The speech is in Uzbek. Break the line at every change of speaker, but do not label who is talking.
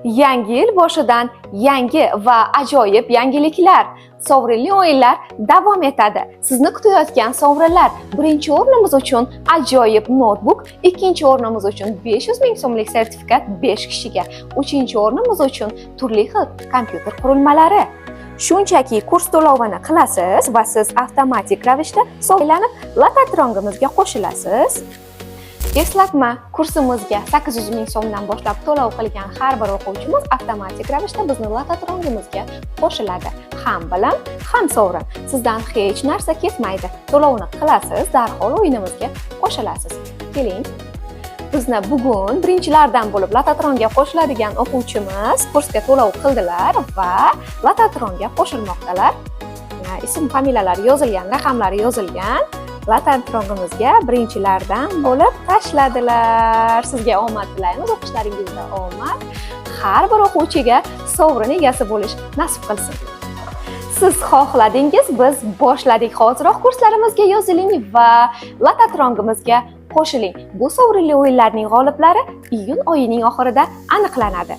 Yangi yil boshidan yangi va ajoyib yangiliklar, sovrinli o'yinlar davom etadi. Sizni kutayotgan sovrinlar: birinchi o'rnimiz uchun ajoyib noutbuk, ikkinchi o'rnimiz uchun 500 ming so'mlik sertifikat 5 kishiga, uchinchi o'rnimiz uchun turli xil kompyuter qurilmalari. Shunchaki kurs to'lovini qilasiz va siz avtomatik ravishda sovrinlanib, lototrongimizga qo'shilasiz. Eslatma: kursimizga 800 ming so'mdan boshlab to'lov qilgan har bir o'quvchimiz avtomatik ravishda bizni lototrongimizga qo'shiladi. Ham bilim, ham sovrin. Sizdan hech narsa ketmaydi. To'lovni qilasiz, darhol o'yinimizga qo'shilasiz. Keling. Bizni bugun birinchilardan bo'lib lototronga qo'shiladigan o'quvchimiz kursga to'lov qildilar va lototronga qo'shilmoqdalar. Ism familiyalari yozilgan, raqamlari yozilgan. Lototronimizga birinchilardan bo'lib tashladilar. Sizga omad tilaymiz, o'qishlaringizda omad. Har bir o'quvchiga sovrin egasi bo'lish nasib qilsin. Siz xohladingiz, biz boshladik. Hoziroq kurslarimizga yoziling va lototrongimizga qo'shiling. Bu sovrinli o'yinlarning g'oliblari iyun oyining oxirida aniqlanadi.